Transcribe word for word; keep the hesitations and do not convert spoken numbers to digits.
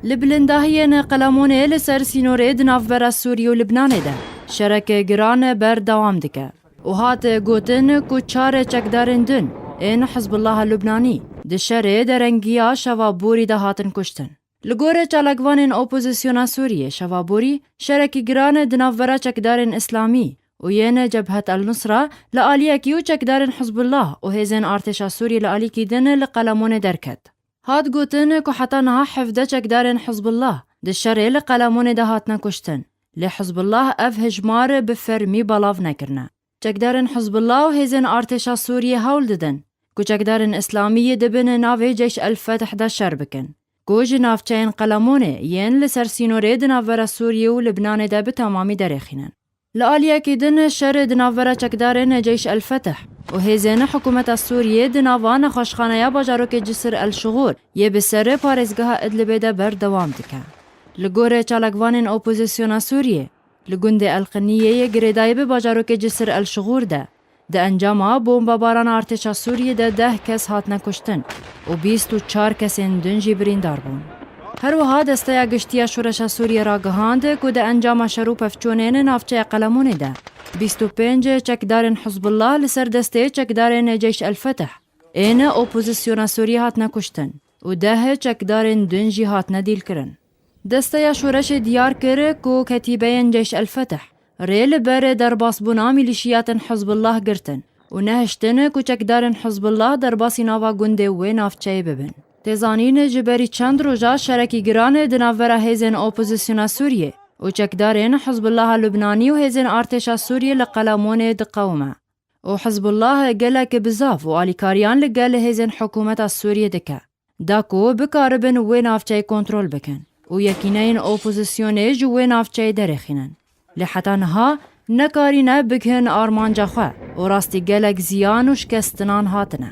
Li bilindahiyên qelemonê li ser sînorê di navbera Sûriyê û Libnanê de şereke giran berdewam dike û hat gotin ku çar çekdarên din ên Hizbullaha Lubnanî di şerê derengiya şeva borî de hatin kuştin. Li gorî çalakvanên opozisyona Sûriyê, şeva borî şerekî giran di navbera çekdarên Îslamî û yên Cebhet El Nusra li aliyekî û çekdarên Hizbullah û hêzên artêşa Sûriyê li alîkî din li qelemonê derket. Hat gotin ku heta niha hevdeh çekdarên Hizbullah di şerê li qelemonê de hatine kuştin. Lê Hizbullah ev hejmar bi fermî belav nekirine. Çekdarên Hizbullah û hêzên artêşa Sûriyê hewl didin ku çekdarên Îslamî yê di bin navê Ceyş El Fetih de şer bikin, ku ji navçeyên qelemonê yên li ser sînorê di navbera Sûriyê û Libnanê de bi temamî derêxînin. Li aliyekî din şer di navbera çekdarên Ceyş El Fetih û hêzên hikûmeta Sûriyê di nava nexweşxaneya bajarokê Cisir El Şixûr yê bi ser parêzgeha Idlibê de berdewam dike. Li gorî çalakvanên opozisyona Sûriyê, li gundê El Qiniyê yê girêdayî bi bajarokê Cisir El Şixûr de, di encama bombebarana artêşa Sûriyê de deh kes hatine kuştin û bîst û çar kesên din jî birîndar bûn. Her wiha Desteya Giştî ya Şoreşa Sûriyê ragihand ku di encama şer û pevçûnên navçeya Qelemonê de bîst û pênc çekdarên Hizbullah li ser destê çekdarên Ceyş El Fetih ên opozisyona Sûriyê hatine kuştin û deh çekdarên din jî hatine dîlkirin. Desteya Şoreşê diyar kir ku ketîbeyên Ceyş El Fetih rê li ber derbasbûna mîlîşiyatên Hizbullah girtin û nehiştin ku çekdarên Hizbullah derbasî nava gundê wê navçeyê bibin. Tê zanîn, ji berî çend roja şerekî giran di navbera hêzên opozisyona Sûriyê û çekdarên Hizbullaha Lubnanî û hêzên artêşa Sûriyê li Qelemonê diqewime. Û Hizbullah gelek bizav û alîkariyan li gel hêzên hikûmeta Sûriyê dike, da ku bikaribin wê navçeyê kontrol bikin û yekîneyên opozisyonê ji wê navçeyê derêxînin. Lê heta niha nekarîne bigihin armanca xwe û rastî gelek ziyan û şikestinan hatine.